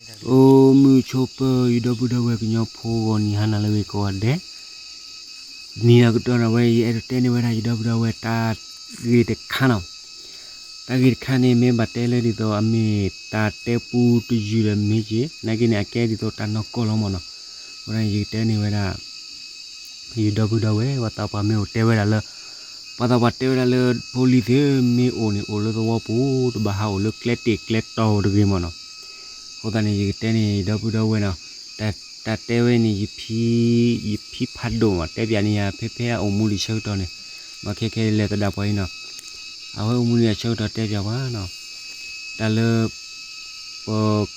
အိၣ်မုာ်ဆိးပၢၤ ယဒီပုၢ်ဒီဝဲၢ်ကညီဖိ ဂီၤနံၤဟါနၤလၢအဂ့ၤကိးဂၤဒဲး, နံၤအကတီၢ်န့ၣ်ဝဲ ယအဲၣ်ဒိးတဲန့ၢ်ဝဲဒၣ်ယဒီပုၢ်ဒီဝဲၢ်တၢ်ဂ့ၢ်တခါနီၤ. တၢ်ဂ့ၢ်တခါန့ၣ် မ့ၢ်ဘၣ်တဲလၢဒ်သိးအမ့ၢ်တၢ်တဲပူတယုၢ်ဒီးမ့ၢ်က့ၤ နာ်က့န့ၣ် အကဲဒ်သိးတၢ်နီၢ်ကီၢ်လီၤမၢ်နီၤ. အဃိန့ၣ် ယကတဲန့ၢ်ဝဲဒၣ် ယဒီပုၢ်ဒီဝဲၢ် ပှၤသးပှၢ်မ့ၢ်အိၣ်တဲဝဲဒၣ်လၢ, ပှၤသးပှၢ်တဲဝဲဒၣ်လၢ ဖိလံၤသ့ၣ်မ့ၢ်အိၣ်န့ၣ် အိၣ်လၢသဝီပူၤ တဘၣ်ဟးအိၣ်လၢကျဲတ့ၢ်ကျဲတီၤတဂ့ၤမၢ်နီၤ. အဃိသတးန့ၣ် ယကတဲန့ၢ်ယဒီပုၢ်ဒီဝဲၢ်နီၤ, တၢ်တဲဝဲန့ၣ် ယဖံဖးဒိၣ်မး တဲပၠးန့ၢ်ယၤ ဖဲဖဲအအိၣ်မူဒံးဆၢကတီၢ်န့ၣ်, မ့ၢ်ခဲခဲလဲၤသဒၣ်ပှၤအံၤနီၤ, အဝဲအိၣ်မူဒံးဆၢကတီၢ်တဲပၠးပှၤနီၤ, တၢ်လၢ ပ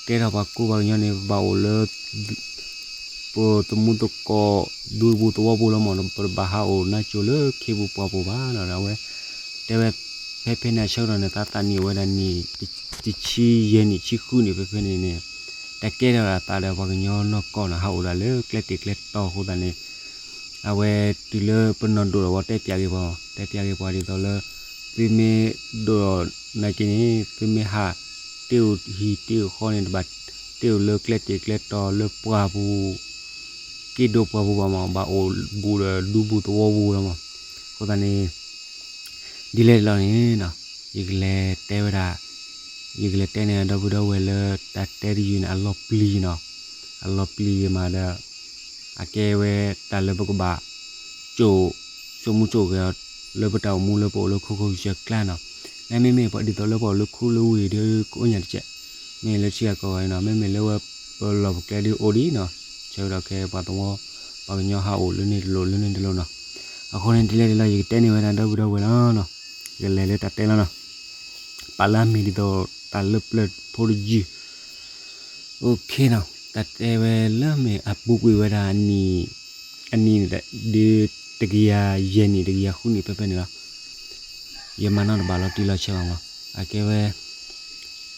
ကဲထီၣ်ပှၤကူပှၤကညီန့ၣ် ပဘၣ်အိၣ်လၢ ပသမူသကိး ဒူပူၤသဝီပူၤလီၤမၢ်, ပတဘၣ်ဟးအိၣ်နါစိၤလၢခ့ပူၤပှၢ်ပူၤဘၣ်နီၤ. အဝဲတဲဝဲ ဖဲဖဲန့ၣ်အဆၢကတီၢ်န့ၣ် သးသးနံၣ်အိၣ်ဝဲဒၣ်နံၣ် တဆံယဲၢ်နံၣ်ဆံဃုနံၣ် ဖဲဖဲန့ၣ်န့ၣ် တၢ်ကဲထီၣ်ဒၣ်သးဒီးပှၤကညီနီၢ်ကီၢ်နီၤ ဟးအိၣ်ဒၣ်လၢကျဲတ့ၢ်ကျဲတီၤအဃိသတးန့ၣ် အဝဲတုၤလၢပနီၢ်ဒိၣ်ထီၣ်ဝဲတဲပၠးက့ၤပှၤ, တဲပၠးက့ၤပှၤဒ်သိးလၢ သုမ့ၢ်ဒိၣ်ထီၣ်နာ်က့န့ၣ် သုမ့ၢ်ဟးတ့ၢ်အိၣ်ဟံၣ်တ့ၢ်အိၣ်ဃီန့ၣ် တဘၣ်တ့ၢ်အိၣ်လၢကျဲတ့ၢ်ကျဲတီၤလၢပှၢ်ပူၤ က့ၢ်ဒိၣ်ပှၢ်ပူၤဘၣ်မၢ်, ဘၣ်အိၣ်ဘူးဒီးဒူပူၤသဝီပူၤလီၤမၢ်. အဃိသတးန့ၣ် ဒ်လဲၣ်တလီၢ်န့ၣ်နီၤ, ယကလဲၤတဲဝဲဒၣ်, ယကလဲၤတဲန့ၢ်ဒီပုၢ်ဒီဝဲၢ်လၢ တၢ်တဲတယုၢ်န့ၣ် အလီၤပျံၤနီၤ, အလီၤပျံၤမးဒီး အကဲဝဲတၢ်လၢပကဘၣ် ကၠိၣ်, ဆိကမိၣ်ကၠိၣ်ဂဲၤအီၤ လၢပတၢ်အိၣ်မူလၢပအိၣ်လၢခိခိကစၢၢ်ကျါနီၤ, နမ့မ့ၢ်ပှၤဒ်သိးလၢပှၤအိၣ်လၢခူလၢဝ့ၢ်ဒီးကိးညါတကဲး, မ့ၢ်လၢထံဂၤကီၢ်ဂၤအံၤနီၤ, မ့မ့ၢ်လၢဝဲပလီၢ်ပကျဲဒ်အိၣ်ဒံးနီၤ, ဆၢကတီၢ်ခဲအံၤပှၤသဝီ ပှၤကညီဟးအိၣ်လၢန့ၣ်တလိၣ်လၢန့ၣ်တလိၣ်နီၤ, အဃိန့ၣ်ဒ်လဲၣ်ဒ်လဲၣ် ယကတဲန့ၢ်ဝဲဒၣ်ဒီပုၢ်ဒီဝဲၢ်လီၤနီၤ, ယကလဲၤလၢတၢ်တဲလီၤနီၤ, ပာ်လၢအမ့ၢ်ဒ်သိးတၢ်လၢပျၢၤဖိတယုၢ် အိၣ်ခ့နီၤ, တၢ်တဲဝဲလၢမ့ၢ်အပူၤကွံာ်ဝဲဒၣ် အနံၣ်, အနံၣ်ဒ်တကယၤယဲၢ်နံၣ် တကယၤဃုနံၣ်ဖဲဖဲန့ၣ်လီၤ. ယမၤနီၣ်တဘၣ်လီၤတံၢ်လီၤဆဲးဘၣ်မၢ်, အကဲဝဲ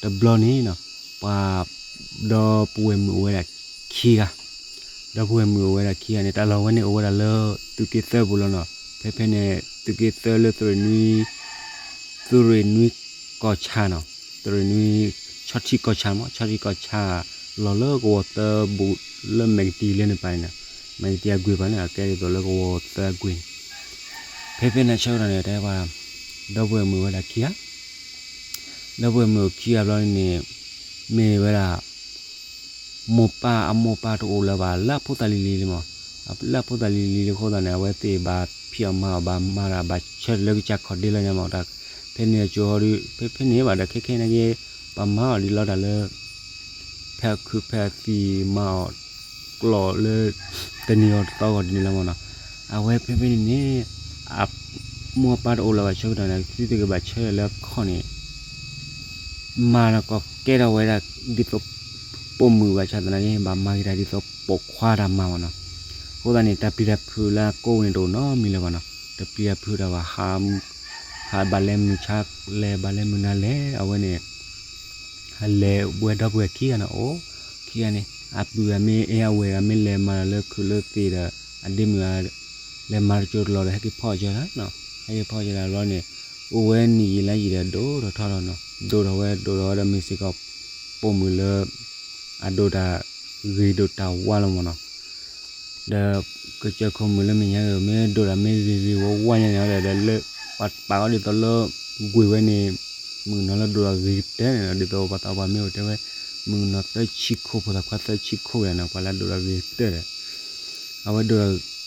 တဘျီန့ၣ်နီၤ, ပှၤ ဒီပုၢ်ဝဲၢ်မုၣ်အိၣ်ဝဲဒၣ်ခံဂၤ, ဒီပုၢ်ဝဲၢ်မုၣ်အိၣ်ဝဲဒၣ်ခံဂၤန့ၣ် တၢ်လီၢ်ဝဲန့ၣ်အိၣ်ဝဲဒၣ်လၢ သုးက့သၢပူၤလီၤနီၤ, ဖဲဖဲန့ၣ် သုးက့သၢလၢ သုးရ့ၣ်နွံကီၢ်ဆၣ်နီၤ, သုးရ့ၣ်နွံ ဆီထံကီၢ်ဆၣ်မၢ်, ဆီထံကီၢ်ဆၣ် လီၤလၢကဝီၤသၢဘူးလၢမဲာ်ကတံၤလၢန့ၣ်ပၤန့ၣ်, မဲာ်ကတံၤအကွ့ၢ်ပၤန့ၣ် အကဲဒ်သိးလၢကဝီၤသၢအကွ့ၢ်န့ၣ်, ဖဲဖဲန့ၣ်ဆၢကတီၢ်န့ၣ် တဲပှၤ ဒီပုၢ်ဝဲၢ်မုၣ်ဝဲဒၣ်ခံဂၤ ဒီပုၢ်ဝဲၢ်မုၣ်ခံဂၤဘျီန့ၣ် မ့ၢ်ဝဲဒၣ် မိၢ်ပၢ်အမိၢ်ပၢ်တအိၣ်လၢၤဘၣ် လၢအဖိသၣ်လံၤလံၤလံမၢ်, လၢအဖိသၣ်လံၤလံၤလံအဃိသတးန့ၣ် အဝဲသ့ၣ်ဘၣ်ဖံးအီၣ်မၤအီၣ်ဘၣ်မၤတၢ်ဘၣ်ဆၢထၢၣ်လၢကစၢ်ခီၣ်ဒ့လီၤညါမၢ်, ဖဲန့ၣ်အကၠိဟီဒုး ဖဲဖဲန့ၣ်ဘၣ်ဒီးခဲခဲနာ်က့ ပှၤမၤအီၣ်ဒ်လီၤတၢ်လၢ ဖဲအခုဖဲအသံၣ်မၤအီၣ်ကျီၢ်လၢ တနံၤအီၤတသီဂီၤဒ်န့ၣ်လီၤမၢ်နီၤ, အဝဲဖဲဖဲန့ၣ်န့ၣ် အမိၢ်အပၢ်တအိၣ်လၢၤဘၣ်ဆၢကတီၢ်န့ၣ် သုသ့ၣ်ကဘၣ်ဆၢထၢၣ်လၢအခီၣ်န့ၣ် မၤဒီးကီးကဲထီၣ်ဝဲဒၣ်ဒ်သိး ပိာ်မုၣ်ဘၣ်ဆၣ်သနာ်က့ ဘၣ်မၤက့ၤတၢ်ဒ်သိးပိာ်ခွါတၢ်မၤမၢ်နီၤ, အဃိသတးန့ၣ် တၢ်ပျံၤတၢ်ဖုးလၢအကိးန့ၣ်တအိၣ်နီတမံၤလၢၤဘၣ်နီၤ, တၢ်ပျံၤတၢ်ဖုးတၢ်ဘၣ် ဟးဘၣ်လဲၤမုၢ်ဆါလဲၤဘၣ်လဲၤမုၢ်နၤလဲၤ အဝဲန့ၣ် ဟဲလဲၤဝဲဒီပုၢ်ဝဲၢ်ခံဂၤန့ၣ်အိၣ်ခံဂၤန့ၣ် အပုၢ်ဂၤမ့ၢ်အဲၣ်အဝဲၢ်ဂၤမ့ၢ်လဲၤမၤတၢ်လၢခုးလၢသ့ၣ်ဒီး အဒ့မုၣ်ဂၤ လဲၤမၤတကၠိတလီၢ်ဒီး ဟဲက့ၤဖီၣ်ကၢဒၣ်, ဟဲက့ၤဖီၣ်ကၢဒၣ်ဘျီန့ၣ် အိၣ်ဝဲနံၣ်ယံာ်လါယံာ်ဒီးဒိၣ်ထီၣ်ထီထီၣ်နီၤ, ဒိၣ်ထီၣ်ဝဲဒိၣ်ထီၣ်ဝဲဒီးမ့ၢ်စ့ၢ်ကီး ပိာ်မုၣ်လၢ အဒိၣ်တၢ်ဂ့ၤဒိၣ်တၢ်ဝါလီၤမၢ်နီၤ, ဒီးကစၢၢ်ခိၣ်မုၣ်လၢမဲာ်ညါဂ့ၤ မ့ၢ်ဒိၣ်တၢ်မ့ၢ်ဂ့ၤဂ့ၤဝါဝါညါန့ၣ်ဒီး လၢပှၤပာ်အီၤဒ်သိးလၢ ကွ့ၢ်ဝဲန့ၣ် မုၣ်ကနီၤလၢဒိၣ်တၢ်ဂ့ၤကတၢၢ်န့ၣ်ဒီး ဒ်သိးပှၤသးပှၢ်မ့ၢ်အိၣ်တဲဝဲ မုၣ်ကနီၤသၢဆံခိၣ် ဖိသၣ်ခွါသၢဆံခိၣ်ဂ့ၤနီၤ ပှၤလၢအဒိၣ်တၢ်ဂ့ၤကတၢၢ်ဒီး အဝဲဒိၣ်တၢ်ဂ့ၤ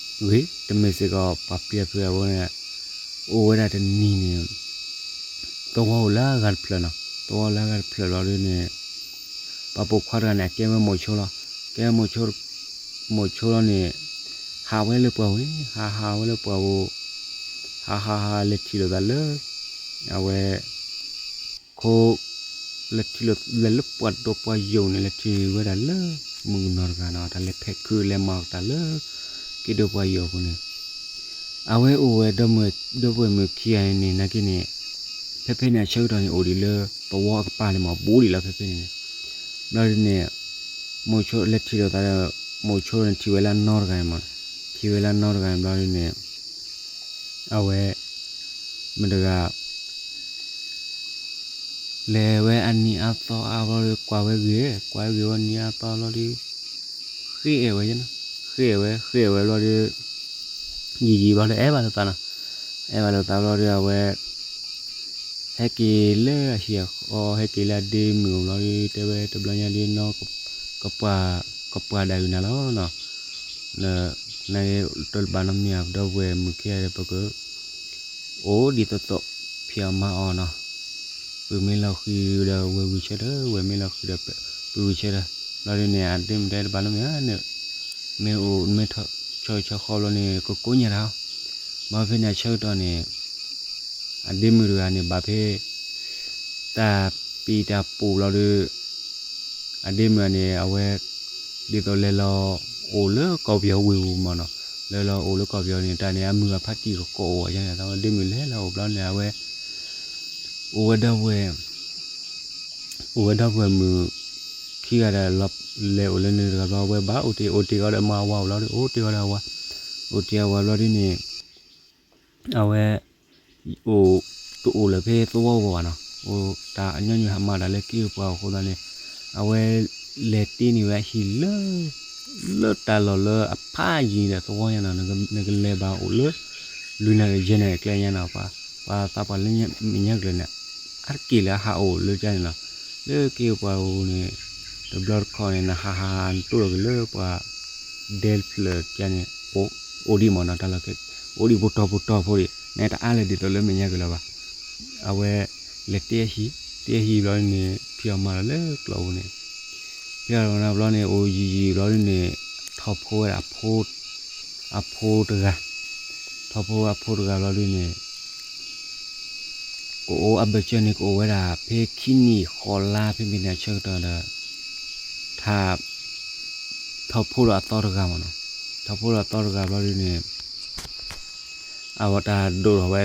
တမ့ၢ်စ့ၢ်ကီးပှၤပျံၤအဖုးအဝဲန့ၣ် အိၣ်ဝဲဒၣ်တနံၤန့ၣ် သဝီအိၣ်လၢအဂၤတဖျၢၣ်နီၤ, သဝီအိၣ်လၢအဂၤတဖျၢၣ်လီၤဒ်န့ၣ် ပှၤပိာ်ခွါတဂၤန့ၣ် အကဲဝဲမိၤဆိလီၤ, ကဲဝဲမိၤဆိလီၤန့ၣ် ဟးဝဲလၢပှၢ်ပူၤန့ၣ် ဟးဟးဝဲလၢပှၢ်ပူၤ ဟးဟးဟးလဲၤထံၣ်လိာ်သးလၢ အဝဲ ခိ လဲၤထံၣ်လိာ်သးလၢပှၢ်ဒိၣ်ပှၢ်ယိာ်န့ၣ် လဲၤထံၣ်ဝဲဒၣ်လၢ မုၣ်ကနီၤတဂၤနီၤ တၢ်လဲၤဖဲးခုးလဲၤမၤအီၣ်တၢ်လၢ က့ၢ်ဒိၣ်ပှၢ်ယိာ်အပူၤန့ၣ် အဝဲအိၣ်ဝဲ ဒီပုၢ်ဝဲၢ်မုၣ်ခံဂၤန့ၣ် နာ်က့န့ၣ် ဖဲဖဲန့ၣ်အဆၢကတီၢ်န့ၣ် အိၣ်ဒံးလၢသဝီအကပၤလံမၢ် ဘူးဒံးလီၤဖဲဖဲန့ၣ်န့ၣ် ဘျီဒ်န့ၣ် မိၤဆိလဲၤထံၣ်လိာ်သးဒီး မိၤဆိန့ၣ်ထံၣ်ဝဲလၢအနီတဂၤန့ၣ်မၢ် ထံၣ်ဝဲလၢအနီတဂၤန့ၣ်ဘျီဒ်န့ၣ် အဝဲ မတၤတဂၤ အ လဲၤဝဲအနံၤအါသီအါဘျီဒီး ကွၢ်ဝဲဂ့ၤ, ကွၢ်ဝဲဂ့ၤဝဲနံၤအါသီဘျီဒီး ဃ့အဲၣ်ဝဲ, ဃ့အဲၣ်ဝဲ, ဃ့အဲၣ်ဝဲဘျီဒီး ယံာ်ယံာ်ဘျီဒီး အဲၣ်ဘၣ်လိာ်သးနီၤ, အဲၣ်ဘၣ်လိာ်သးဘျီဒီး အဝဲ ဟဲက့ၤလၢအဟံၣ်အဃီ ဟဲက့ၤလၢအဒ့မုၣ်အအိၣ်ဘျီဒီး တဲဝဲတဘျီညါဒီး နီၢ် ကပှၤ, ကပှၤဒၣ်အုၣ်နၤလီၤနီၤ, နတဘၣ်နီတမံၤဧါ ဒီပုၢ်ဝဲၢ်မုၣ်ခံဂၤဒီး ပက အိၣ်ဒ်သိးသိး ဖံးအီၣ်မၤအီၣ်နီၤ, ပုၢ်မ့ၢ်လီၤဃံၤဒီး ဝဲၢ်ဝံၤဆၢထၢၣ်, ဝဲၢ်မ့ၢ်လီၤဃံၤဒီး ပုၢ်ဝံၤဆၢထၢၣ်, ဘျီဒ်န့ၣ် အဒ့မုၣ်တဲတဘၣ်နီတမံၤဧါ, မ့ၢ်အိၣ်မ့ၢ်ဆီဆီဃီဘျီန့ၣ် ကကိညၢ်တၢ်, ဘၣ်ဖဲန့ၣ်အဆၢကတီၢ်န့ၣ် အဒ့မုၣ်တဂၤန့ၣ် ဘၣ်ဖဲ တၢ်ပံးတၢ်ပူၤလီၤဒီး အဒ့မုၣ်န့ၣ် အဝဲ ဒ်သိးလဲၤလီၤအိၣ်လၢကီၢ်ပယီၤဝ့ၢ်ပူၤမးနီၤ, လဲၤလီၤအိၣ်လၢကီၢ်ပယီၤန့ၣ် တၢ်န့ၣ် အမုၢ်အဖါတံၢ်ကကိးအိၣ်ဝဲန့ၣ် အဒ့မုၣ်လဲၤလီၤအိၣ်ဘျီန့ၣ် အဝဲ အိၣ်ဝဲဒီပုၢ်ဝဲၢ် အိၣ်ဝဲဒီပုၢ်ဝဲၢ်မုၣ်ခံဂၤဒီး လဲၤအိၣ်လၢန့ၣ်တဂၤဘျီ အဝဲဘၣ်အိၣ်တ့ၢ်အိၣ်တ့ၢ်အီၤဒီးမါအဝၤအိၣ်လီၤဒီး အိၣ်တ့ၢ်အီၤဒီးအဝၤ, အိၣ်တ့ၢ်အဝၤဘျီဒ်န့ၣ် အဝဲ အိၣ် တအိၣ်လၢၤဖဲသဝီပူၤဘၣ်နီၤ, အိၣ်တၢ်အညီနုၢ်ဟးမၤတၢ်လၢက့ပှၤအဃိသတးန့ၣ် အဝဲ လဲၤတ့န့ၢ်ဝဲအဟံၣ်လၢ လၢတၢ်လီၢ်လၢအဖးယံၤဒီးသဝီညါနီၤ, နကလဲၤဘၣ်အိၣ်လၢ လွံၢ်နၣ်ရံၣ်ယဲၢ်နၣ်ရံၣ်အကျဲညါနီၤ, ပှၤသးပှၢ်လၢမဲာ်ညါကလုာ်န့ၣ် အါတက့ၢ်လၢအဟးအိၣ်လၢကန့ၣ်လီၤ. လၢက့ပှၤအူၤန့ၣ် တဘျီတခီၣ်န့ၣ် နဟးဟးနတိၢ်လီၤက့ၤလၢပှၤ ဒဲတဖျၢၣ်ကန့ၣ် အိၣ်ဒံးမးနီၤ, တၢ်လီၢ်ခဲ အိၣ်ဒံးပူၤတီၤပူၤတီၤဖိဒံး နတအါလဲၣ်ဒ်သိးလၢမဲာ်ညါကလုာ်လီၤဘၣ်. အဝဲ လဲၤတ့အဟံၣ်, တ့အဟံၣ်ဘျီန့ၣ် ဖံးအီၣ်မၤလီၤလၢကျိးပူၤန့ၣ်, ဖံးအီၣ်မၤဘျီန့ၣ် အိၣ်ယံာ်ယံာ်ဘျီဒ်န့ၣ် ထီၣ်ဖိဝဲဒၣ် အဖိတဂၤ, ထီၣ်ဖိအဖိတဂၤဘျီဒ်န့ၣ် ကအိၣ်အဘၢၣ်စၢၤန့ၣ် ကအိၣ်ဝဲဒၣ်ဖဲခံနံၣ်ဃိးလါ ဖဲမ့ၢ်န့ၣ်အဆၢကတီၢ်ဒီး ထါ ထီၣ်ဖိဒီးအသီတဂၤမးနီၤ, ထီၣ်ဖိဒီးအသီတဂၤဘျီဒ်န့ၣ် အဝဲတၢ်ဒိၣ်ထီၣ်ဝဲ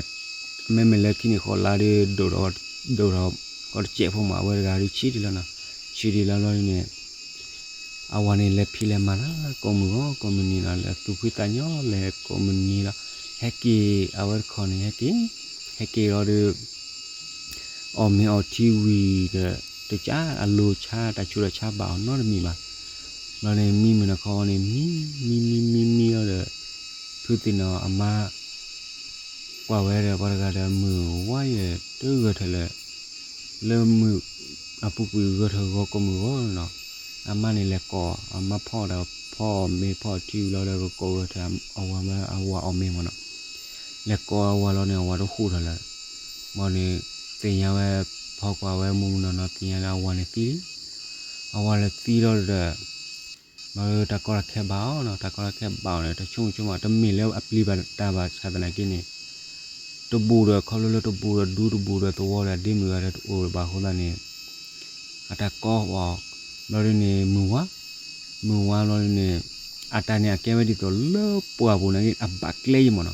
မ့မ့ၢ်လၢခံနံၣ်ဃိးလါဒီး ဒိၣ်ထီၣ် ဒိၣ်ထီၣ်ကီတစဲးဖိမး အဝဲတဂၤဒီးဆံးဒံးလီၤနီၤ, ဆံးဒံးလီၤဘျီဒ်န့ၣ် အဝၤန့ၣ်လဲၤဖံးလဲၤမၤလၢကိးမုၢ်ဂီၤကိးမုၢ်နံၤနီၤ, လဲၤသူၣ်ဖှံသးညီလဲၤကိးမုၢ်နံၤလီၤ, ဟဲက့ၤအဝဲတခီန့ၣ် ဟဲက့ၤ ဟဲက့ၤလီၤဒီး အီၣ်မ့ၤအီထံဝံၤဒီး တကးအလိၤဆါ တၢ်ဆူးတၢ်ဆါဘၣ်အီၤနီတမံၤဘၣ်. ဘျီန့ၣ် မံမုၢ်နီၢ်ခီန့ၣ် မံ မံ မံ မံ မံလီၤဒီး ဖုသ့ၣ်နီၣ်အမါ ကွၢ်ဝဲဒီးပှၤတဂၤဒီး မုၢ်ဝါယဲၢ်တဂၢၢ်ထၢၣ်လၢ လၢမုၢ်အပူၤကွံာ်ဂၢၢ်ထၢၣ်ဂီၤကိးမုၢ်ဂီၤနီၤ, အမါန့ၣ်လဲၤကိး အမါဖီၣ်ဒီး ဖီၣ်မ့ၤဖီၣ်ထံဝံၤလီၤဒီး ကကိးဂၢၢ်ထၢၣ်အဝၤမၢအဝၤအီၣ်မ့ၤမးနီၤ, လဲၤကိးအဝၤလီၤန့ၣ် အဝၤတဟူးထီၣ်လၢၤ, ဘျီန့ၣ် သ့ၣ်ညါဝဲ ဖီၣ်ကွၢ်ဝဲမုၢ်မုၢ်နီၢ်နီၢ် သ့ၣ်ညါလၢအဝၤန့ၣ်သံလံ, အဝၤန့ၣ်သံလီၤဒီး ဘျီတၢ်ကီတၢ်ခဲဘၣ်အီၤနီၤ, တၢ်ကီတၢ်ခဲဘၣ်အီၤန့ၣ် တၢ်ဆိကမိၣ်ဆိကမး တမ့ၢ်လၢအပျံၤဘၣ်တၢ်ဘၣ်ဆၣ်သနာ်က့န့ၣ် တဘူးဒီးခီဖျိလၢတဘူးဒီးဒူတဘူးဒီးသဝီဒီးဒ့မုၢ်ဂၤဒီးတအိၣ်ဘၣ်အဃိသတးန့ၣ် အတၢ်ကီအီၤ ဘျီဒ်န့ၣ် မုၢ်ဝါ မုၢ်ဝါဘျီဒ်န့ၣ် အတၢ်န့ၣ်အကဲဝဲဒ်သိးလၢပှၢ်ပူၤန့ၣ် အဘၣ်ကျဲယံၤမးနီၤ,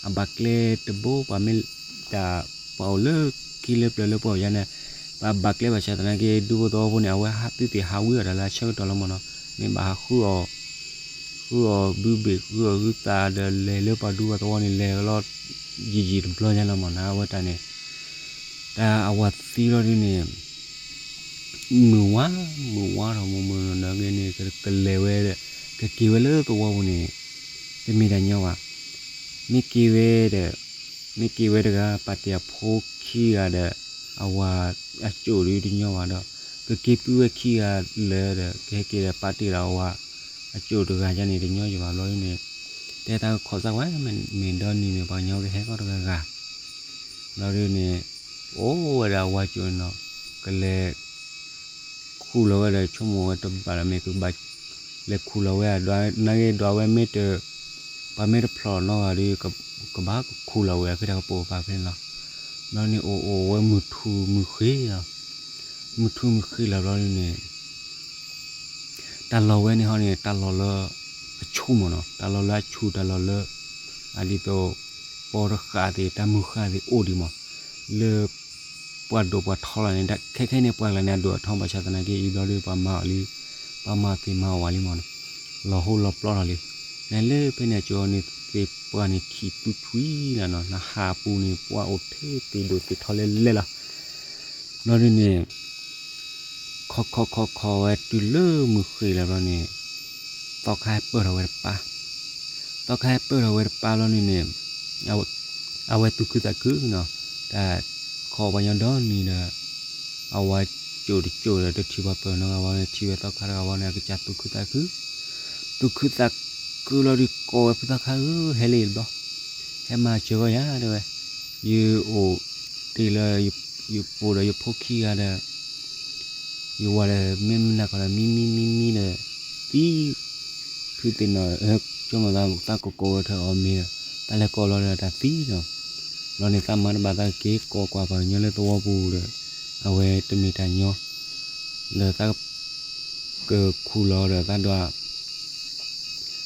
အဘၣ်ကျဲတဘိ ပှၤမ့ၢ်တၢ်ပှၤအိၣ်လၢခံလၢပျၢၤလၢပှၢ်ပူၤယါန့ၣ် ပှၤဘၣ်ကျဲဘၣ်ဆၣ်သနာ်က့ ဒူဖိသဝီဖိန့ၣ် အဝဲဟးသုသ့ၣ်ဟးဝံအီၣ်တၢ်လၢအဆၢကတီၢ်လီၤမးနီၤ, မ့ၢ်ဘၣ်ဟးဃုအီၣ် ဃုအီၣ်ဘုဘ့ၣ်ဃုအီၣ်ဟုသးဒီးလဲၤလၢပှၤဒူပှၤသဝီန့ၣ် လဲၤလီၤယံာ်ယံာ်တဘျီညါလီၤမးနီၤ, အဝဲတၢ်န့ၣ် တၢ်အဝၤသံလီၤဒ်န့ၣ် မုၢ်ဝါ မုၢ်ဝါထီၣ်မုၢ်မုၢ်နီၢ်နီၢ်ဂ့ၤန့ၣ် ကလဲၤဝဲဒီး ကက့ၤဝဲလၢသဝီပူၤန့ၣ် တမ့ၢ်တၢ်ညီဘၣ်. မ့ၢ်က့ၤဝဲဒီး မ့ၢ်က့ၤဝဲတဂၤ ပာ်တ့ၢ်အဖိခံဂၤဒီး အဝၤအစိၣ်ဒ်တညီဘၣ်ဒီး ကက့ၤပုၢ်ဝဲခံဂၤလၢာ်ဒီး ကဟဲက့ၤဒီးပာ်တ့ၢ်ဒီးအဝၤအစိၣ်တဂၤယါန့ၣ် တညီယံၤဘၣ်ဘျီဒ်န့ၣ် တဲတၢ်ကခိးစၢ်ဝဲ မ့ၢ်ဒီနံၤန့ၣ် ပှၤကညီကဟဲကီတဂၤဂၤ ဘျီဒ်န့ၣ် အိၣ်ဝဲဒၣ်အဝၤစိၣ်န့ၣ်နီၤ ကလဲၤ ခူၣ်လီၤဝဲဒီး ဆိကမိၣ်ဝဲတဘၣ်လၢၤ မ့ၢ်ကဘၣ် လဲၤခူၣ်လီၤဝဲ နာ်က့ဒွးဝဲမ့ၢ်တ ပှၤမ့ၢ်တဖျိးနီတဂၤဒီး ကဘၣ်ကခူၣ်လီၤဝဲဖဲတၢ်ကပိာ်ကပၤဖဲန့ၣ်လီၤ. ဘျီန့ၣ်အိၣ်အိၣ်ဝဲမုၢ်ထူၣ်မုၢ်ဃ့ မုၢ်ထူၣ်မုၢ်ဃ့လီၤဘျီဒ်န့ၣ် တၢ်လီၢ်ဝဲန့ၣ်ဟီန့ၣ် တၢ်လီၢ်လၢအဆူၣ်မးနီၤ တၢ်လီၢ်လၢအဆူၣ် တၢ်လီၢ်လၢ အဒ်သိး ပီတဃာ်သ့ၣ် တၢ်မုၢ်ဃာ်သ့ၣ်အိၣ်ဒံးမး လၢ ပှၤဒိၣ်ပှၤထီလီၤန့ၣ် ခဲခဲန့ၣ် ပှၤကလၢန့ၣ် အဒိၣ်အထီဘၣ်ဆၣ်သနာ်က့ အံၤဘျီဒီး ပှၤမၤအီၤလံ ပှၤမၤသ့ၣ်မၤအီၣ်ဝဲလံမးနီၤ လီၤဟိလီၤပျီထီၣ်လံ နလၢဖဲန့ၣ်အကၠိန့ၣ် သ့ၣ်ပှၢ်န့ၣ်ခံးသူထွံလီၤနီၤ နဟးအပူၤန့ၣ် ပှၢ်အိၣ်ထဲသ့ၣ်ဒိၣ်သ့ၣ်ထီလဲၣ်လဲၣ်လီၤ. ဘျီဒုန့ၣ် ခီခီခီခီဝဲတုၤလၢမုၢ်ဃ့ၢ်လီၤဘျီန့ၣ် သီခါဟဲပၢၢ်ထီၣ်ဝဲတပၢ်, သီခါဟဲပၢၢ်ထီၣ်ဝဲတပၢ်ဘျီန့ၣ်န့ၣ် အဝဲသူၣ်ခုသးခုနီၤ, တၢ်ခီပှၤညီဒီနံၤဒီး အဝၤကိာ်တကိာ်ဒီးတထံၣ်ပှၤပၢၢ်နီတဂၤဘၣ်န့ၣ် ထံၣ်ဝဲသီခါတဂၤဘၣ်န့ၣ် အကစၢ်သူၣ်ခုသးခု, သူၣ်ခုသးခုလီၤဒုးကိးဝဲဖုသီခါဧၢ ဟဲလၢယတဘျီ, ဟဲမၤစၢၤဂီၢ်ယၤတဲဝဲ, ယအိၣ်တ့ၢ်လၢ ယပိာ်ဒီးယဖိခံဂၤဒီး ယဝၤဒီးမ့ၢ်မနၤကီးဒီး မံမံမံမံဒီး သံ ဖုသ့ၣ်နီၣ် ဆိကမိၣ်သး သးကကိးဝဲထဲအီၤမ့ၢ်ဒီး သးလဲၤကိးလီၤဒီးတၢ်သံနီၤ, ဘျီန့ၣ်သးမၤတဘၣ်သးက့ၤကိးကွၢ်ပှၤကညီလၢသဝီပူၤဒီး အဝဲတမ့ၢ်တၢ်ညီ လၢသးကခူၣ်လီၤဒီးသးဒွး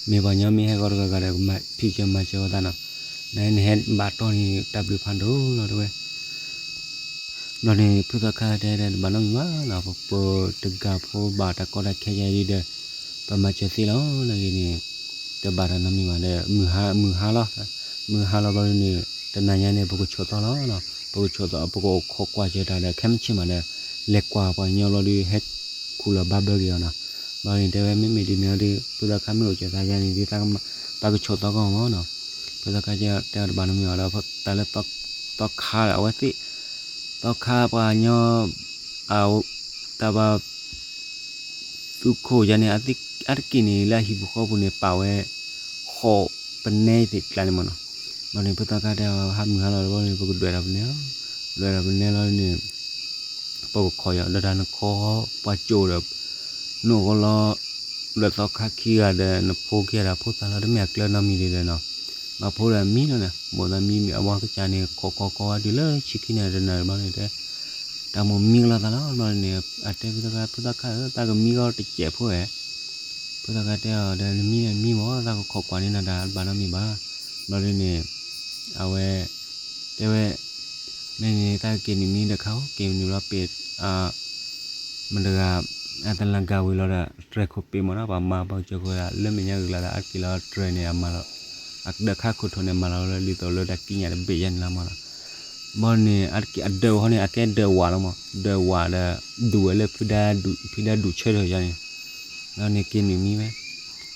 မ့ၢ်ပှၤညီမ့ၢ်ဟဲဂီၤတဂၤဂၤဒီး ကမၤဖံးစၢၤမၤစၢၤဝဲသးနီၤ, နနဟဲဘၣ်တီၢ်န့ၣ် တၢ်ဘျုးဖးဒိၣ်လီၤတဲဝဲ ဘျီန့ၣ် ဖုသီခါတဲဒီး တဘၣ်နီတမံၤဘၣ်နီၤ, ပပၢၤတဂၤဖိဘၣ်တၢ်ကီတၢ်ခဲယါဒ်ဒီး ပမၤစၢၤသ့လီၤ, နာ်က့န့ၣ် တဘၣ်တၢ်နီတမံၤဘၣ်ဒီး မုၢ်ဟါ မုၢ်ဟါလီၤ, မုၢ်ဟါလီၤဘျီဒုန့ၣ် တနၤညါန့ၣ် ပကဆိးသီလီၤနီၤ, ပကဆိးသီ ပကအိၣ်ခိးကွၢ်စၢၤတၢ်ဒီး ခဲမုၢ်ဆ့ၣ်မးဒီး လဲၤကွၢ်ပှၤကညီဘျီဒု ဟဲခူၣ်လီၤဘၣ်ဘၢက့ၤအီၤနီၤ, ဘျီန့ၣ်တဲဝဲ မ့မ့ၢ်ဒ်န့ၣ်ဒီး ဖုသီခါမ့ၢ်အိၣ်စၢၤသးယါန့ၣ် ဒ်သးကမၤ ပကဆိးသီကီၢ်မးနီၤ, ဖုသီခါတဲအီၤတဘၣ်နီတမံၤဘၣ်ဒီး တၢ်လၢ သီခါအဝဲသ့ၣ် သီခါပှၤကညီ တၢ်ဘၣ် သူခိၣ်ယါန့ၣ် အါတက့ၢ်န့ၣ် လၢအဟံၣ်ပူၤဃီပူၤန့ၣ် ပာ်ဝဲ ဃိးပနဲသ့ၣ်ကျါန့ၣ်မးနီၤ, ဘျီန့ၣ် ဖုသီခါတဲအီၤ ဟါမုၢ်ဟါလီၤဘျီန့ၣ် ပကဒွဲၣ်ဒီးပနဲလီၤ, ဒွဲၣ်ဒီးပနဲလီၤန့ၣ် ပကခိးယီၤ ဒီးတၢ်နခိးပှၤကိာ်ဒီး နအိၣ်ဃီလီၤ ဒီးသီခါခံဂၤဒီး နဖိခံဂၤဒီး ဖိသၣ်လီၤ တမ့ၢ်အကျၢၤနီတမံၤဒ်လဲၣ်နီၤ, မ့ၢ်ဖိဒီးမံလီၤန့ၣ် မိၢ်သးမံမ့ၢ်အဝဲကစၢ်န့ၣ် ခိးခိးခိးဝဲတုၤလၢဆံခံန့ၣ် တနၢၤဘျီန့ၣ်တဲ တၢ်မိၢ်မံကလီၤသးလီၤ ဘျီန့ၣ် အတဲဖုသီခါ ဖုသီခါဧၢ သးကမံဂီၢ်တစဲးဖိဧဲ ဖုသီခါတဲအီၤဒီး နမံန့ၣ်မံမး သးကခိးကွၢ်န့ၢ်နၤတၢ်ဘၣ်နီတမံၤဘၣ်, ဘျီဒုန့ၣ် အဝဲ တဲဝဲ မ့ၢ်န့ၣ် သးကက့ၤနုာ်မံဒီးခါဧိၤ က့ၤနုာ်လီၤပ့ၤ မတၤတဂၤ အတလၢ်ဂၤဝံၤလီၤဒီး တြဲၤခိၣ်ပ့ၤမးနီၤ ပှၤမၤပှၤကစၢၢ်ခိၣ်ဒၣ် လၢမဲာ်ညါဂ့ၤလီၤဒီး အါတက့ၢ်လီၤတြဲၤန့ၣ် အမၤလီၤ အဒၢးခါခိၣ်ထိးန့ၣ် မၤလီၤလၢဒ်သိးလၢတၢ်ကံးညာ်တဘ့ၣ်ယါန့ၣ်လီၤမးနီၤ, ဘီန့ၣ် အါတက့ၢ်အဒၢးဝဲဟီန့ၣ် အကဲဒၢးဝးလီၤမး ဒၢးဝးဒီး ဒူၣ်ဝဲလၢ ဖံဒါဒူၣ်ဆၢထၢၣ်ယါန့ၣ်, ဘီန့ၣ်က့ၤနုာ်မံဝဲ,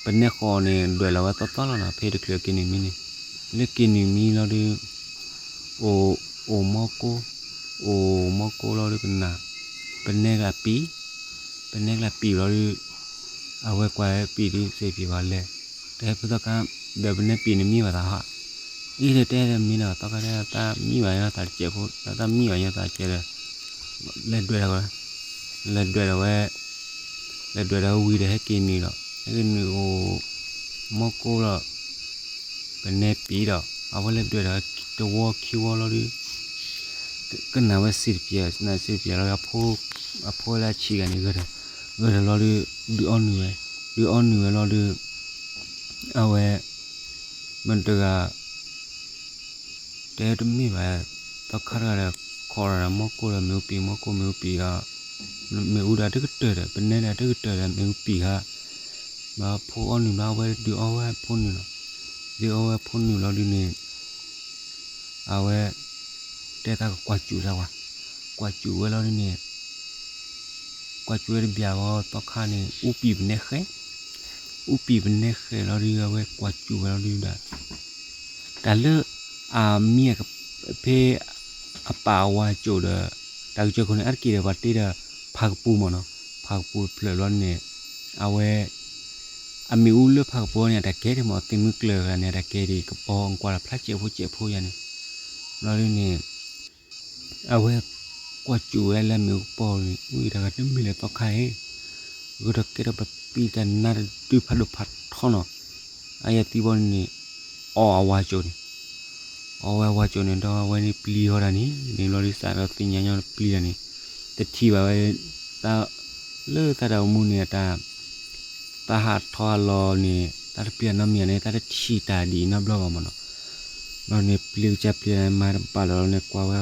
ပနဲဃီးန့ၣ် ဒွဲၣ်လီၤဝဲသီသီလီၤနီၤ ဖဲတချုးက့ၤနုာ်မံန့ၣ်, လၢက့ၤနုာ်မံလီၤဒုး အိၣ် အိၣ်မီၢ်ကိၢ်, အိၣ်မီၢ်ကိၢ်လီၤဒုးကနၣ်, ပနဲကျါပံာ်, ပနဲကျါပံာ်လီၤဒုး အဝဲကွၢ်ပံာ်ဒုး စ့ပံာ်ဘၣ်လဲၣ်, တဲဖုသီခါ ဒီးပနဲပံာ်န့ၣ်မံဘၣ်သးဟီ, အံၤဒီးတဲဒီးမံဒီး သီခါတဲ တၢ်မံဘၣ်ညီသးတစဲးဖိ တၢ်မံဘၣ်ညီသးတစဲးဒီး လဲၤဒွဲၣ်ဒီး လဲၤဒွဲၣ်ဒီးဝဲ လဲၤဒွဲၣ်ဒီးဝံၤဒီး ဟဲက့ၤနုာ်ဒီး ဟဲက့ၤနုာ်အိၣ် မီၢ်ကိၢ်ဒီး ပနဲပံာ်ဒီး အဝဲလဲၤဒွဲၣ်ဒီး တဝီခံဝီလီၤဒုး ကနၣ်ဝဲစ့တပံာ် နၢ်စ့တပံာ်လီၤ အဖိလၢအဆံးဂၤန့ၣ် ဂဲၤထၢၣ်လီၤဒုး ဒုးအီနုာ်ဝဲ ဒုးအီနုာ်ဝဲလီၤဒုး အဝဲ မတၤတဂၤ တဲတမ့ၢ်ဘၣ်, သီခါတဂၤဒီး ခိးဒီးမီၢ်ကိၢ်ဒီး မ့ၣ်အူပံာ် မီၢ်ကိၢ်မ့ၣ်အူပံာ်ဒီး မ့ၣ်အူဒီးတကတၢၢ်ဒီး ပနဲဒီးတကတၢၢ်ဒီး မ့ၣ်အူပံာ်ခါ, ဘျီဖိအီနုာ်ဘျီ အဝဲဒုးအီဝဲဖိနုာ်လီၤ, ဒုးအီဝဲဖိနုာ်လီၤဒုးန့ၣ် အဝဲ တဲသးကကွၢ်စူၣ်သးဝဲ, ကွၢ်စူၣ်ဝဲလီၤဒုးန့ၣ် ကွၢ်စူၣ်ဝဲတဘျီဘၣ် သီခါန့ၣ် အူပံာ်ပနဲဃဲ, အူပံာ်ပနဲဃဲလီၤဒုး အဝဲကွၢ်စူၣ်ဝဲလီၤဒုးဒီး တၢ်လၢ အမံ ဖဲ အပာ်အဝၤကိာ်ဒီး တၢ်ကစၢၢ်ခိၣ်န့ၣ် အါတက့ၢ်ဒီးပှၤတ့ဒီး ဖးကပူၤမးနီၤ, ဖးကပူၤတဖျၢၣ်ဘျီန့ၣ် အဝဲ အမ့ၣ်အူလၢဖးကပူၤန့ၣ် အတၢ်ကဲဒ်မး သ့ၣ်မုၢ်ကျၢၢ်ဂၤန့ၣ် အတၢ်ကဲဒ် ကပီၤကွၢ်တၢ်ဖျါစဲးဖိစဲးဖိယါန့ၣ်, ဘျီဒုးန့ၣ် အဝဲ ကွၢ်စူၣ်ဝဲလၢမ့ၣ်အူကပီၤန့ၣ် ဝံၤတဂၤတမ့ၢ်လၢသီခါအံၤ, ဂုာ်ထီၣ်ကဲထီၣ်ပသံတၢ်နါတဒုဖးဒိၣ်ဖးထီနီၤ, အယဲၢ်သံဘီန့ၣ် အီၣ်အဝၤကိာ်န့ၣ်, အီၣ်ဝဲအဝၤကိာ်န့ၣ် ဒီးအဝဲန့ၣ်ပျံၤဃီဒၣ်န့ၣ် န့ၣ်ဘျီဒုးစးဒီးသ့ၣ်ညါညီပျံၤတၢ်န့ၣ်, တထံၣ်ဘၣ်ဝဲ လၢတၢ်တၢ်အိၣ်မူန့ၣ် တၢ် တၢ်ဟးထီၣ်ဟးလီၤန့ၣ် တၢ်တပျံၤနီတမံၤန့ၣ် တၢ်တထံၣ်တၢ်ဒ်အံၤနီတဘျီဘၣ်မးနီၤ, ဘျီန့ၣ်ပျံၤကစၢ်ပျံၤန့ၣ် မၤတဘၣ်လၢၤန့ၣ် ကွၢ်ဝဲ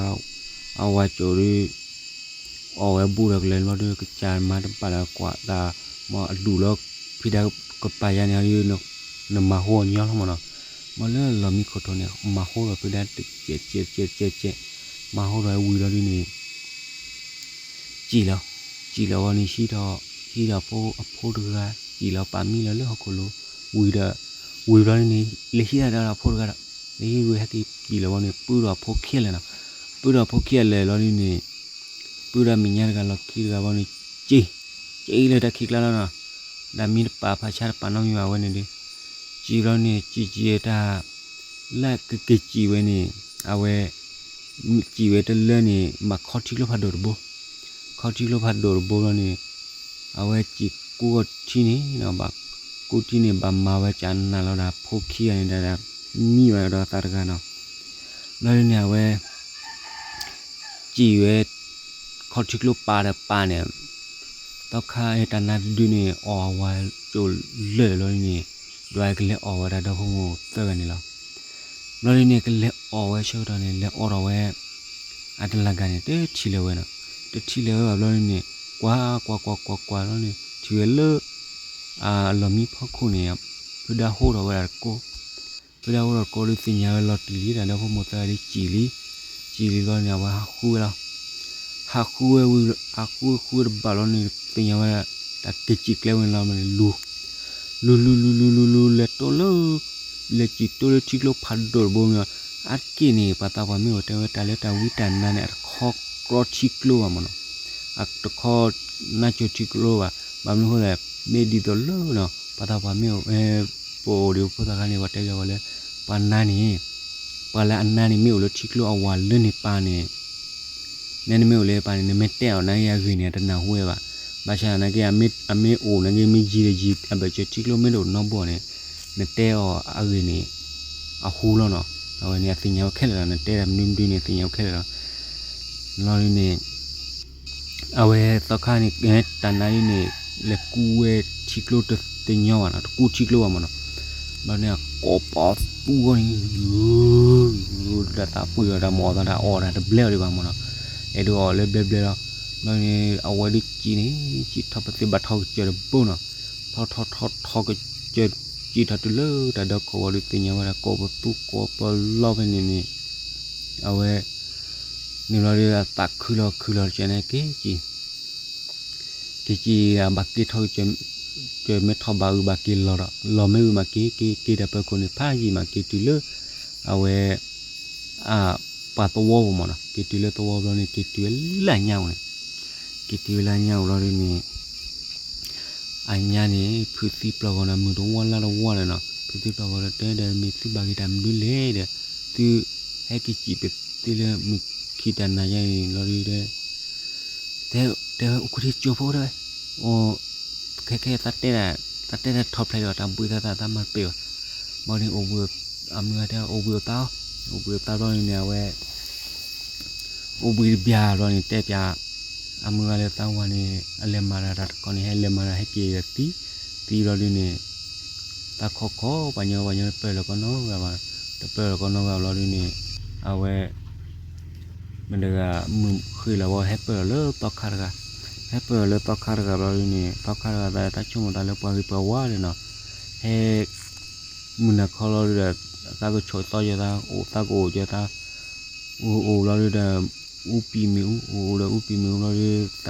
အဝၤကိာ်ဒုး အီၣ်ဝဲဘူးဒီးကလဲၤဘျီဒုး ကစၢ်မၤတဘၣ်လၢၤကွၢ်တၢ် မ့ၢ်အဒူၣ်လၢ ဖံဒါကပၤယါန့ၣ် နမၤဟိအီၤညီလီၤမးနီၤ, မ့ၢ်လၢလီၢ်မံခိၣ်ထိးန့ၣ် မၤဟိဒီးဖံဒါတကဲးကဲးကဲးကဲးကဲး, မၤဟိဒီးဝံၤလီၤဒုးန့ၣ် စံၣ်လီၤ, စံၣ်လီၤဝံၤန့ၣ် ဟံးထီၣ်, ဟံးထီၣ်ဖိအဖိတဂၤ, စံၣ်လီၤပာ်မံလီၤလၢဟီၣ်ခိၣ်လိၤ, ဝံၤဒီး, ဝံၤဘျီန့ၣ် လဲၤဟံးထီၣ်ဒီးအဖိတဂၤဒီး, လဲၤဟံးဝံၤဟဲက့ၤစံၣ်လီၤဝံၤန့ၣ် ပုၢ်ဒီးအဖိခံဂၤလၢာ်နီၤ, ပုၢ်ဒီးအဖိခံဂၤလၢာ်လီၤဒုန့ၣ်, ပုၢ်ဒီးမဲာ်ညါတဂၤလီၤခံတဂၤဘျီန့ၣ်, စံၣ်, စံၣ်လၢတၢ်ခံးကျါလီၤနီၤ, ဒီးမံတပာ်ဖးဆါတပာ်နီတမံၤဘၣ်ဝဲန့ၣ်ဒီး, စံၣ်ဘျီန့ၣ် စံၣ်စံၣ်တၢ် လၢကက့ၤစံၣ်ဝဲန့ၣ်, အဝဲ, စံၣ်ဝဲတလၢန့ၣ် ဘၣ်ခီထံကျိဖးဒိၣ်တဘိ, ခီထံကျိဖးဒိၣ်တဘိလီၤန့ၣ်, အဝဲစံၣ်ကူထံန့ၣ်, ဘၣ်ကူထံန့ၣ် ဘၣ်မၤဝဲကနၣ်လီၤဒီးဖိခံဂၤန့ၣ်ဒီး, မံဘၣ်ဒီးသးတဂၤနီၤ, ဘျီန့ၣ်အဝဲ စံၣ်ဝဲ, ခီထံကျိပာ်ဒီးပာ်န့ၣ်, သီခါတၢ်နါတဒုန့ၣ် အီၣ်ဝဲကၠိလၢာ်လီၤန့ၣ်, ဒွးကလဲၤအီၣ်ဝဲဒၣ်ဒီဖိမိၢ်သၢဂၤန့ၣ်လီၤ. ဘျီဒုန့ၣ် ကလဲၤအီၣ်ဝဲဆၢကတီၢ်န့ၣ် လဲၤအီၣ်ထီၣ်ဝဲ, အတလၢ်ဂၤန့ၣ် တထံၣ်လၢၤဝဲနီၤ, တထံၣ်လၢၤဝဲဘၣ်ဘျီဒုန့ၣ်, ကွၢ်ကွၢ်ကွၢ်ကွၢ်ကွၢ်လီၤန့ၣ် ထံၣ်ဝဲလၢ အလီၢ်မံဖီခိၣ်န့ၣ်, ဖုဒါဟိထီၣ်ဝဲဒၣ်တကိး, ဖုဒါဟိထီၣ်တကိးဒီး သ့ၣ်ညါဝဲလီၤတံၢ်လံဒီး ဒီဖိမိၢ်သၢဂၤဒ်စံၣ်လံ, စံၣ်လံလီၤန့ၣ် အဝဲဟးဃုဝဲလီၤ. ဟးဃုဝဲဝံၤ, ဟးဃုဝဲဃုဝဲတဘၣ်လီၤန့ၣ် သ့ၣ်ညါဝဲဒၣ်, တၢ်က့ၤစံၣ်ကျဲဝဲန့ၣ်လီၤန့ၣ် လူၤ, လူၤလူၤလူၤလူၤလူၤလူၤ လဲၤတိၢ်လၢ, လဲၤစံၣ်တိၢ်လၢထံကျိဖးဒိၣ်တဘိမ့ၢ်, အါတက့ၢ်န့ၣ် ပှၤသးပှၢ်မ့ၢ်အိၣ်တဲဝဲတၢ်လၢတၢ်ဝံတၢ်နါန့ၣ် အတခီကြီထံကျိဘၣ်မ့ၢ်နီၤ, အတခီ နါကၠိထံကျိဘၣ်, ဘၣ်မနုၤအဃိလဲၣ်, မ့ၢ်ဒ်သိးလၢနီၤ ပှၤသးပှၢ်မ့ၢ်အိၣ်, ပအိၣ်ဒံးဖိသၣ်ခါန့ၣ် ပှၤတဲဘၣ်ဝဲလၢ, ပှၤနါန့ၣ်, ပှၤလၢအနါန့ၣ် မ့ၢ်အိၣ်လၢထံကျိအဝၤလၢန့ၣ်ပၢ်န့ၣ် နမ့ၢ်အိၣ်လၢပၢ်န့ၣ် နမ့ၢ်တဲအီၤနာ်က့အဂ့ၢ်န့ၣ် အတနၢ်ဟူဝဲဘၣ်. ဘၣ်ဆၣ်နာ်က့ အမ့ၢ်အိၣ်နာ်က့ မ့ၢ်ယံာ်ဒီးယံာ် အဘၢၣ်စၢၤထံကျိမ့ၢ်တအိၣ်နီတဘိန့ၣ်, နတဲအီၤအဂ့ၢ်န့ၣ် အဟူလီၤနီၤ. အဝဲန့ၣ်အသ့ၣ်ညါဝဲခဲလၢာ်လီၤ, နတဲတၢ်မနုၤမနုၤန့ၣ် သ့ၣ်ညါဝဲခဲလၢာ်လီၤ. လီၤဒုန့ၣ် အဝဲသီခါန့ၣ် တၢ်နါဒ်န့ၣ် လဲၤကူဝဲထံကျိတညီဘၣ်နီၤ, တကူထံကျိဘၣ်မ့ၢ်နီၤ. ဘျီန့ၣ် အကိးပသူဂီၢ်န့ၣ် ဒီးသးပှ့ၤအီၤတၢ်မၤအီၣ်သးတၢ်အီၣ်တၢ်တဘျဲအီၤဒံးဘၣ်မ့ၢ်နီၤ. အဲၣ်ဒိးအီၣ်လၢဘျဲဘျဲလီၤ. ဘျီန့ၣ် အဝဲဒုးစံၣ်န့ၣ် စံၣ်ထီၣ်ပသ့ဘၣ်ထီၣ်ကစၢၢ်တဘိနီၤ. ထီၣ်ထီၣ်ထီၣ်ထီၣ်ကစၢၢ် စံၣ်ထီၣ်တုၤလၢတၢ်ဒီခိၣ်ဝံၤဒီး သ့ၣ်ညါဝဲဒၣ် ကိးပသူကိးပလီဖဲန့ၣ်န့ၣ် အဝဲ န့ၣ်ဘျီဒီး အသးခုလီၤခုလီၤတကဲန့ၣ် က့ၤစံၣ်, က့ၤစံၣ် ဘၣ်က့ၤထီၣ်ကစၢၢ်, ကမ့ၢ်ထီၣ်ဘၣ်အုၣ်ဘၣ်က့ၤလီၤဒီး လီၤမ့ၢ်အုၣ်ဘၣ်က့ၤ က့ၤက့ၤတၢ်ပၢၤခိၣ်န့ၣ် ဖးယံာ်မးက့ၤတုၤလၢ အဝဲ ပှၤသဝီပူၤမ့ၢ်နီၤ. က့ၤတုၤလၢသဝီဘျီန့ၣ် က့ၤတုၤဝဲလၢအညါအိၣ်န့ၣ်, က့ၤတုၤဝဲလၢအညါအိၣ်ဘျီဒုန့ၣ် အညါန့ၣ် ဖုးသံပျီၢ်ဂီၤန့ၣ် မုၢ်တဝါလါတဝါလၢၤနီၤ. ဖုးသံပျီၢ်ဂီၤဒီး တဲဒီး မ့ၢ်သုဘၣ်က့ၤတၢ်မနုၤလဲၣ်ဒီး သုဟဲက့ၤစံၣ်ပသ့လၢမုၢ်ခံတၢ်နၤယါန့ၣ်လီၤဒုဒီး တဲဝဲအိၣ်ခိၣ်ထံးကၠိဖိတဲဝဲ, အိၣ် ခဲခဲ သးတဲဒၣ်ထီၣ်ဖျဲးဒီး တၢ်ဘှံးသးသး သးမၤတပ့ၢ်ဘၣ်. ဘျီန့ၣ် အိၣ်ဘှံး, အမုၢ်ဂၤတဲ အိၣ်ဘှံးအိၣ်သါ, အိၣ်ဘှံးအိၣ်သါဘျီန့ၣ် အဝဲ အိၣ်ဘှံးတဘျီဘျီန့ၣ် တဲပျး အမုၢ်ဂၤလၢသးဝၤန့ၣ် အလဲၤမၤတၢ်တၢ်တခီန့ၣ် ဟဲလဲၤမၤတၢ်ဟဲက့ၤဒီးသံ, သံဘျီဒုန့ၣ် သးခီခီ ပှၤညီပှၤညီတပၢၢ်လၢၤကီနီတဂၤဘၣ်, တပၢၢ်လၢၤကီနီတဂၤဘျီဒုန့ၣ် အဝဲ မတၤတဂၤ မုၢ်ဃ့ၢ်လီၤဝဲ ဟဲပၢၢ်လီၤလၢသီခါတဂၤ, ဟဲပၢၢ်လီၤလၢသီခါတဂၤဘျီဒုန့ၣ် သီခါတဂၤသး သးဆိကမိၣ်သးလၢပှၤဂ့ၤပှၤဝါလၢၤနီၤ, ဟဲ မုၢ်နၤခီလီၤဒုဒီး သးကဆိးသီယဲသး အိၣ်သးကအိၣ်ကဲသး အိၣ်အိၣ်ဘျီဒုဒီး အူပံၤမ့ၣ်အူ အိၣ်အိၣ်ဒီးအူပံၤမ့ၣ်အူဘျီဒု သး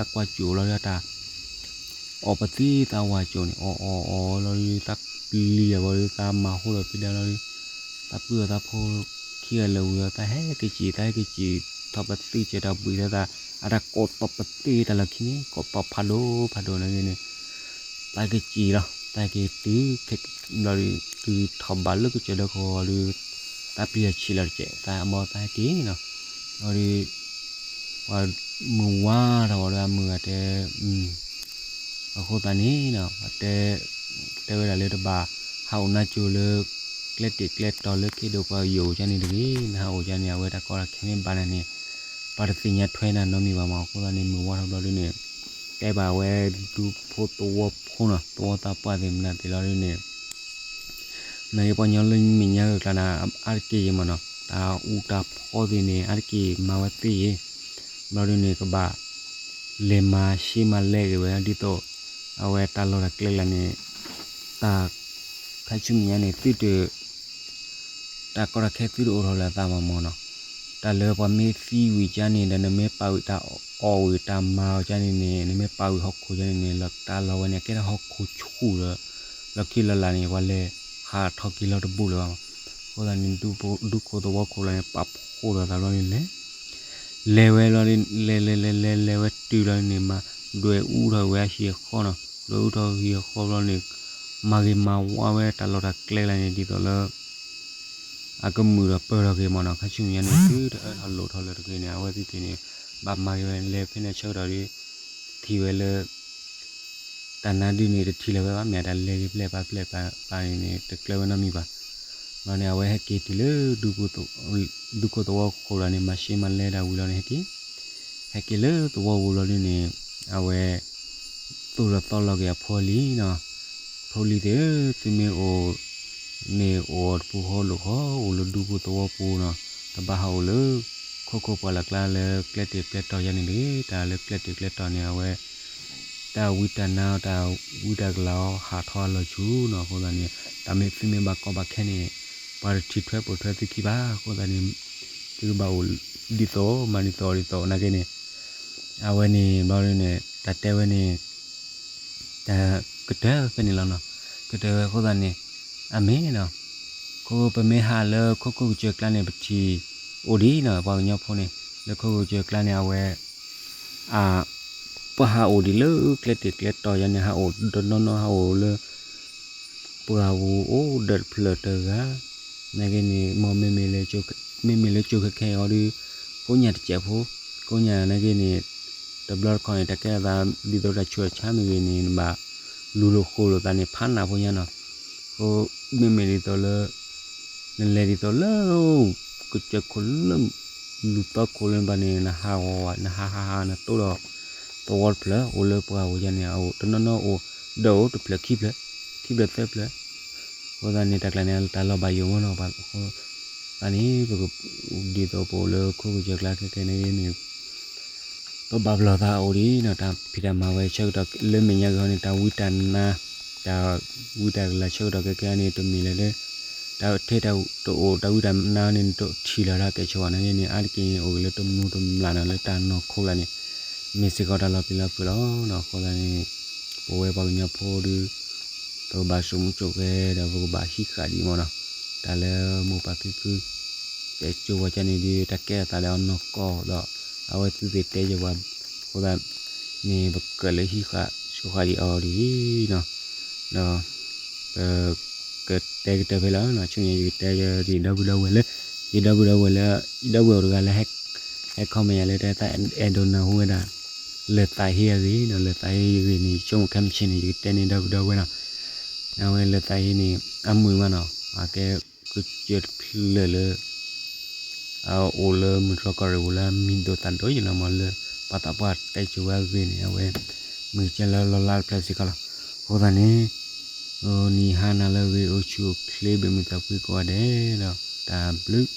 ကွၢ်စူၣ်လီၤဒုတၢ် အီၣ်ပသံသးဝၤကၠိန့ၣ် အီၣ်အီၣ်အီၣ်လီၤဒု သးပျံၤအီၤဘျီဒု သးမၤဟိဒီးဖံးဒါလီၤဒု သးပှ့ၤအီၤသးဖိခံဂၤလၢာ်ဝံၤဒီး သးဟဲက့ၤစံၣ် သးဟဲက့ၤစံၣ် ထီၣ်ပသံကဲတၢ်ဘှံးသးသး အတၢ်ကိးသီၣ်ပသံတၢ်လီၢ်ခံန့ၣ် ကိးပီဖးဒိၣ်ဖးဒိၣ်န့ၣ်ဂ့ၤန့ၣ် သးက့ၤစံၣ်လီၤ သးက့ၤတုၤခဲဘျီဒု တုၤထီၣ်ဘးလၢကစၢၢ်ဒီခိၣ်ဒု သးပျံၤအီၤဆံးလီၤတကဲး သးအမီသးဟဲက့ၤနီၤ ဘျီဒု ပှၤမုၢ်ဝါထီၣ်ဝဲလၢအမုၢ်ဂၤတဲ အဃိသတးန့ၣ်နီၤ တဲ တဲဝဲဒၣ်လၢတဘၣ် ဟးအိၣ်နါစိၤလၢ ကျဲတ့ၢ်ကျဲတီၤလၢခ့ဒိၣ်ပှၤယိာ်ကန့ၣ်တဂ့ၤ နဟးအိၣ်ကန့ၣ် အဝဲတၢ်ကီတၢ်ခဲမ့ၢ်ဘၣ်နၤန့ၣ် ပှၤတသ့ၣ်ညါထွဲနၤနီတမံၤဘၣ်မး အဃိသတးန့ၣ် မုၢ်ဝါထီၣ်ဘျီဒုန့ၣ် တဲဘၣ်ဝဲဒူဖိသဝီဖိနီၤ သဝီသးပှၢ်သ့ၣ်မနုၤသ့ၣ်လီၤဒုန့ၣ် နာ်က့ပှၤကညီလၢမဲာ်ညါဂ့ၢ်ကျါန့ၣ် အါတက့ၢ်ယံၤမးနီၤ တၢ်အူတၢ်ဖီသ့ၣ်န့ၣ် အါတက့ၢ်မၤဝဲသ့ယံၤ ဘျီဒုန့ၣ် ကဘၣ်လဲၤမၤရှဲမၤလဲက့ၤဝဲဒ်သိး အဝဲတၢ်လီၢ်တၢ်ကျဲကျါန့ၣ် တၢ်ခါဆူမဲာ်ညါန့ၣ် သုတ တၢ်ကီတၢ်ခဲသုတအိၣ်ထီၣ်လၢအသးမးမးနီၤ တၢ်လၢပှၤမ့ၢ်သံဝံၤကန့ၣ်ဒီး နမ့ၢ်ပာ်ဝံၤတၢ်အီၣ်ဝံၤတၢ်မၤအီၤကန့ၣ်န့ၣ် နမ့ၢ်ပာ်ဝံၤဟီၣ်ခိၣ်ကန့ၣ်န့ၣ် လီၤတၢ်လီၤဝဲန့ၣ် အကဲထီၣ်ဟီၣ်ခိၣ်ဆူၣ်ဒီး လီၢ်ခံလီၤလးန့ၣ် ပှၤလဲၤဟးထီၣ်က့ၤလီၤတဘူးလၢၤဘၣ်မး. အဃိသတးန့ၣ် ဒူခိၣ်သဝီခိၣ်လီၤန့ၣ် ပာ်ဖှိၣ်ဒီးသးဘျီန့ၣ်လဲၤ လဲၤဝဲလီၤ လဲၤလဲၤလဲၤလဲၤလဲၤဝဲတုၤလီၤန့ၣ် မၤဒွဲၣ်အူထီၣ်ဝဲအဟံၣ်အဃီနီၤ, ဒွဲၣ်အူထီၣ်ဟံၣ်အဃီဘျီန့ၣ် မၤဂ့ၤမၤဝါဝဲတၢ်လီၢ်တၢ်ကျဲလၢန့ၣ် ဒ်သိးလၢ အကမုာ်ဒီးပၢၢ်ထီၣ်က့ၤမးနီၤ, ခါဆူညါန့ၣ် သုတအၢထီၣ်လိၣ်ထီၣ်လၢၤတဂ့ၤန့ၣ် အဝဲသ့ၣ်န့ၣ် ဘၣ်မၤဂ့ၤဝဲလဲၤဖဲန့ၣ်ဆၢကတီၢ်ဒီး ထံၣ်ဝဲလၢ တၢ်နါဒုန့ၣ် တထံၣ်လၢၤဝဲဘၣ် မ့ၢ်တၢ်လဲၤက့ၤပျဲၢ်ပာ်ဖျဲးပာ်န့ၣ်န့ၣ် တကျၢၤဝဲနီတမံၤဘၣ်. ဘျီန့ၣ် အဝဲဟဲက့ၤတုၤလၢ ဒူခိၣ်သဝီခိၣ်လီၤန့ၣ် မၤရှဲမၤလဲတၢ်ဝံၤလီၤန့ၣ် ဟဲက့ၤ ဟဲက့ၤလၢသဝီပူၤလီၤဒုန့ၣ် အဝဲ သိၣ်လီၤသီလီၤက့ၤအဖိအလံၤနီၤ, ဖိလံၤသ့ၣ်ဧၢ, သုမ့ၢ်အိၣ်န့ၣ် အိၣ်အီၤတပူၤဃီလိာ်ဃီ အိၣ်လၢဒူပူၤသဝီပူၤနီၤ, တဘၣ်ဟးအိၣ်လၢ ခိခိၣ်ပှၢ်လၢ်ကျါလၢကျဲတ့ၢ်ကျဲတီၤယါန့ၣ်တဂ့ၤ, တၢ်လၢကျဲတ့ၢ်ကျဲတီၤန့ၣ် အဝဲ တၢ်ဝံတၢ်နါ တၢ်ဝံတၢ်ကလၤအီၤ ဟးထီၣ်အလီၤဆူနီၤ, အဃိသတးန့ၣ် တၢ်မ့ၢ်သုမ့ၢ်ဘၣ်ကီဘၣ်ခဲန့ၣ် ပှၤတထံၣ်ထွဲပိာ်ထွဲသုခံဘၣ်, အဃိသတးန့ၣ် သုကဘၣ်အိၣ်ဒ်သိး မၤဒ်သိးဒ်သိးနာ်က့န့ၣ် အဝဲန့ၣ်ဘျီန့ၣ် တၢ်တဲဝဲန့ၣ် တၢ်ကတၢၢ်ဖဲန့ၣ်လီၤနီၤ, ကတၢၢ်ဝဲအဃိသတးန့ၣ် အမ့ၢ်နီၤ, ခိပမ့ၢ်ဟးလၢခိခိၣ်ကစၢၢ်ကျါန့ၣ် ပထံၣ်အိၣ်ဒံးနီၤ, ပှၤကညီဖိန့ၣ် လၢခိခိၣ်ကစၢၢ်ကျါန့ၣ် အဝဲ အ ပှၤဟးအိၣ်ဒံးလၢကျဲတ့ၢ်ကျဲတီၤယါန့ၣ် ဟးအိၣ်တနီၤနီၤ ဟးအိၣ်လၢ ပှၢ်ပူၤအိၣ်ဒီးတဖျၢၣ်တဂၤ, နာ်က့န့ၣ် မ့မ့ၢ်လၢ မ့မ့ၢ်လၢကၠိခဲခဲအံၤအီၤဒီး ကိးညါတစဲးဖိ, ကိးညါနာ်က့န့ၣ် တဘျီတခီၣ်န့ၣ် တၢ်ကဲထီၣ်သးဒ်သိးတၢ်ဆူးတၢ်ဆါမ့ၢ်ဂ့ၤန့ၣ် နဘၣ်လူၤလိာ်ဃိလိာ်သးန့ၣ် ဖးနးဖိညါနီၤ, အဃိ မ့မ့ၢ်ဒ်သိးလၢ နလဲၤဒ်သိးလၢ ကစၢၢ်ခိၣ်လၢ လူၤသီခိၣ်လၢနဘၣ်န့ၣ် နဟးဂီၤဝဲ နဟးဟးဟး နတိၢ်ဒီး သဝီတဖျၢၣ် အိၣ်လၢပှၢ်ပူၤယါန့ၣ် အအိၣ်တနီၤနီၤအိၣ် ဒီးအိၣ်တဖျၢၣ်ခံဖျၢၣ် ခံဖျၢၣ်သၢဖျၢၣ်, အဃိသတးန့ၣ် တၢ်ကျါန့ၣ် တၢ်လီၤဘၣ်ယိၣ်မးနီၤ, အဃိသတးန့ၣ် ပက ဒ်သိးပအိၣ်လၢခိခိၣ်ကစၢၢ်ကျါခဲခဲနာ်က့န့ၣ် ပဘၣ်ပလီၢ်သးအိၣ်ဒံးနီၤ, တၢ်ဖံးတၢ်မၤဝဲဆၢကတီၢ်လၢမဲာ်ညါဂ့ၤဟီန့ၣ် တၢ်ဝံတၢ်နါ တၢ်ဝံတၢ်ကလၤဆၢကတီၢ်ခဲခဲန့ၣ် တမ့ၢ်လၢ တၢ်ထဲတၢ်တအိၣ်တၢ်ဝံတၢ်နါန့ၣ် တထံၣ်လၢၤတၢ်ကဲဆိးဘၣ်နာ်က့န့ၣ် အါတက့ၢ်န့ၣ် အိၣ်က့ၤလၢတမူတမျၢ်နီၤ လၢတၢ်နီၢ်ခိလၢန့ၣ် မ့ၢ်စ့ၢ်ကီးတၢ်လီၤပျံၤလီၤဖုးလီၤနီၤ, အဃိသတးန့ၣ် ပဝဲပှၤကညီဖိဒီး ပကဘၣ်စိာ်မူစိာ်ဂဲၤဒီး ပကဘၣ်ဟံးဃာ်ဒံးမးနီၤ, တၢ်လၢမိၢ်ပၢ်ဖံဖု တဲစိဝဲကန့ၣ်ဒီး တၢ်ကဲထီၣ်သးလၢအနီၢ်ကီၢ်ဒီး အဝဲသ့ၣ်တဲယဝၤ အဃိသတးန့ၣ် ပကြၢးလၢဟံးဃာ်စိာ်ဃာ်ဒံးအီၤဒ်အံၤနီၤ, ဒီး ပကတဲကတၢၢ်ဖဲလီၤနီၤ, ဆူညါယကတဲယဒီပုၢ်ဒီဝဲၢ်လၢ ယဒီပုၢ်ဒီဝဲၢ်လၢ ယဒီပုၢ်ဝဲၢ်အိၣ်တဂၤလၢ ဟဲ comment ယၤလၢတၢ်အဲၣ်ဒိးနၢ်ဟူဝဲဒၣ် လၢသးဟ့အဂ့ၢ်နီၤ, လၢသးဟ့အဂ့ၢ်န့ၣ် ယဆိကမိၣ်ခဲမုၢ်ဆ့ၣ်န့ၣ် ယကတဲန့ၢ်ဒီပုၢ်ဒီဝဲၢ်နီၤ, အဝဲလၢသးဟ့န့ၣ် အမုာ်မးနီၤ, အကဲ ကစၢၢ်တဖျၢၣ်လၢ အအိၣ်လၢမုၢ်တြီၢ်ကီၢ်ရ့ၣ်ပူၤလၢအမံၤဒိၣ်သးဒိၣ်ယံၤလီၤမး လၢပှၤသးပှၢ်တဲစိဝဲအဂ့ၢ်န့ၣ် အဝဲ မုၢ်ကလၢလီၤလးတဖျၢၣ်စ့ၢ်ကီးလီၤ. အဃိသတးန့ၣ် နံၤဟါနၤလၢအဂ့ၤ အိၣ်ဆူၣ်အိၣ်ချ့ ဘၣ်မုာ်သးဖှံကိးဂၤဒဲးဒီး တၢ်ဘျုး